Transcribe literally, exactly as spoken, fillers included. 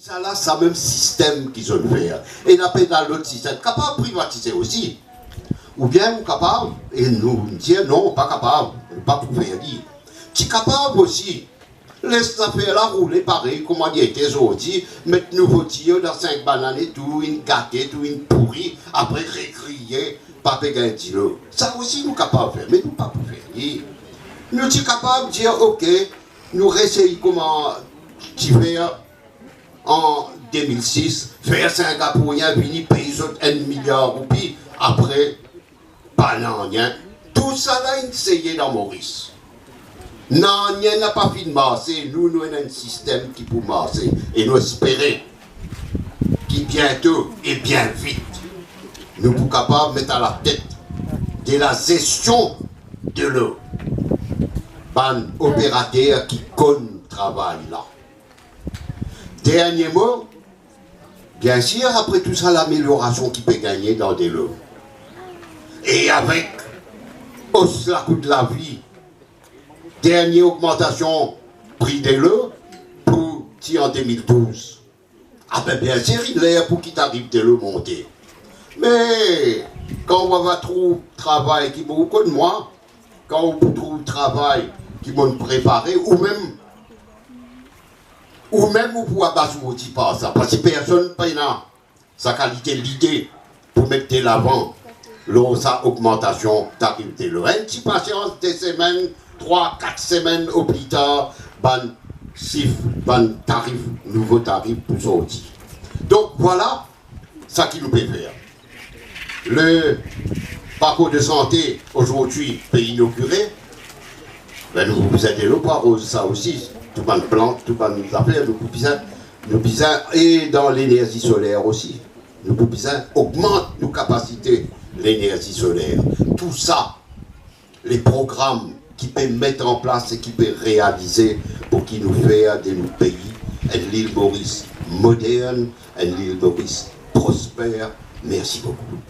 Sa la, sa mem sistem ki zot fer. E ena pena lot sistem, kapav privatize osi. Oubien ou kapav, e nou dir non, pa kapav, nou pa pou fer li. Ti kapav osi les zafer la roule parey kouma li ete zordi, met nouvo tiyo dan sink bann ane, tou inn gate, tou inn pouri, apre rekriye, pa pe gagn dilo. Sa osi nou kapav fer, me nou pa pou fer li. Nou ti kapav dir, ok, nou resey kouma ti fer an de mil sis, fer Singapourien vini pey zot enn miliar roupi, apre pa nanye. Tousala inn seye dan Moris. Nanye napa finn marse, nou, nou ena enn sistem ki pou marse, e nou espere ki biento e bien vit, nou pou kapav met alatet de la zestion delo bann operater ki konn travay la. Dernie mo, biensir, apre tou sa lameliorasion ki pe gagne dan delo, e avek os lakou lavi, dernie ogmantasion pri delo pou ti an de mil douz, abe, biensir, li ler pou ki tarif delo monte. Me kan ou ava trouv travay ki bon, ou konn mwa, kan ou pou trouv travay ki bon prepare, ou mem, ou mem ou pou aba zourdi par sa, parski personn pena sa kalite lide pou met delavan lor sa ogmantasion tarif delo. Enn ti pasians, de semenn, trwa, kat semenn o pli tar, bann sif, bann tarif, nouvo tarif pou sorti. Donk, vwala sa ki nou pe fer. Le parcours de santé aujourd'hui pe inogire, be, nou pou bizin delo pou aroz sa osi. Tou bann plant, tou bann zafer, nou pou bizin, nou bizin, e dan lenerzi soler osi. Nou pou bizin ogmant nou kapasite lenerzi soler. Tou sa, le program ki pe met an plas e ki pe realize pou ki nou fer de nou pei enn Lil Moris modern, enn Lil Moris prosper. Mersi boukou.